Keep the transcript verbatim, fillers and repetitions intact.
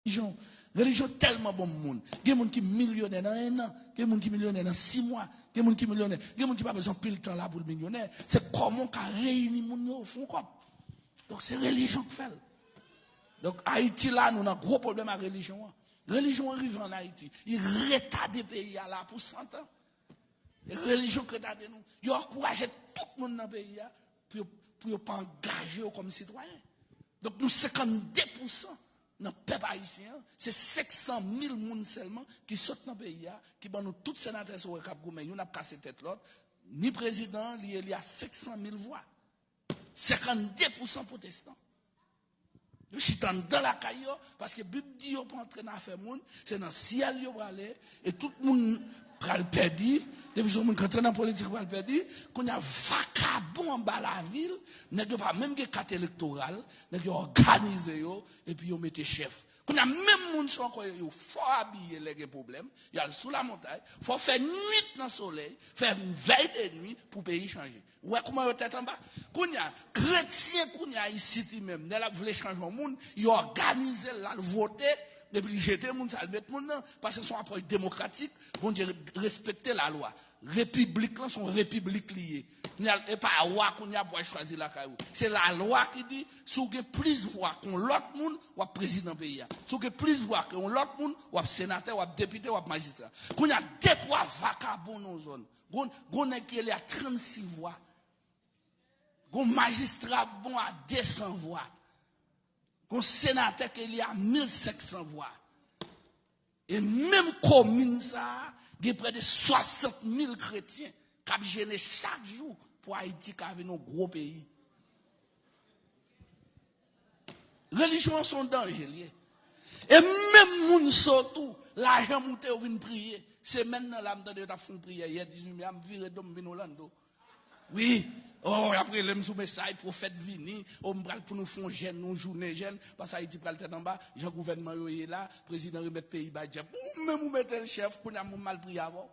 Relijyon, relijyon tèlman bon moun. Gen moun ki milyonè nan en an, gen moun ki milyonè nan sis mwa, gen moun ki milyonè, gen moun ki pa bezwen pil tan la pou l milyonè. Se kòman w ka reyini moun yo, fè yon kòb. Donk, se relijyon k fè l. Donk, Ayiti la, nou nan gwo pwoblèm ak relijyon an. Relijyon an rive ann Ayiti. Li retade peyi a la pou santan. E relijyon k retade nou. Yo ankouraje tout moun nan peyi a pou yo, pou yo pa angaje yo kòm sitwayen. Donk, nou senkannde pousan nan pèp ayisyen an, se senk san mil moun sèlman ki sot nan peyi a, ki ban nou tout senatè sa w wè k ap goumen, youn ap kase tèt lòt, ni prezidan an, li eli a senk san mil vwa. Senkannde pousan pwotestan. Yo chita anndan lakay yo, paske Bib di yo pa antre nan afè moun, se nan syèl yo prale, e tout moun pral pèdi, depi se yon moun k antre nan politik pral pèdi, kounye a vakabon anba lavil, nèg yo pa menm gen kat elektoral, nèg yo òganize yo, epi yo mete chèf. Kounye a menm moun sa ankò yo, yo fò abiye lè gen pwoblèm, y al sou lamontay, fò fè nwit nan solèy, fè vèy de nwi pou peyi chanje. Ou wè kòman yo tèt anba? Kounye a, kretyen kounye a isit li menm, lè l ap vle chanje yon moun, yo òganize l, l al vote, epi l jete moun sa, l met moun nan, paske se yon apwòch demokratik, Bondye respekte lalwa. Repiblik lan se yon repiblik li ye. Kounye a, e pa wa kounye a pou al chwazi lakay ou. Se lalwa ki di, si w gen plis vwa ke yon lòt moun, w ap prezidan peyi a. Si w gen plis vwa ke yon lòt moun, w ap senatè, w ap depite, w ap majistra. Kounye a, de twa vakabon nan yon zòn. Gon, gon nèg ki ele a trannsis vwa. Gon majistra bon a de san vwa. Gon senatè ki ele a mil senk san vwa. E menm komin sa a, gen prè de swasant mil kretyen k ap jene chak jou pou Ayiti ka vin yon gwo peyi. Relijyon an se yon danje l ye. E menm moun sa tou, lajan moute yo vin priye. Semèn nan la, m tande yo t ap fè yon priyè yè dizuit me a, m vire do m vin Orlando. Wi, oh, y ap rele m sou mesaj, pwofèt vini, oh, m pral pou nou fè yon jèn, yon jounen jèn, paske Ayiti pral tèt anba, jan gouvènman yo ye la, prezidan remèt peyi bay dyab. Ou menm ou mete l chèf, kounye a m al priye avè w.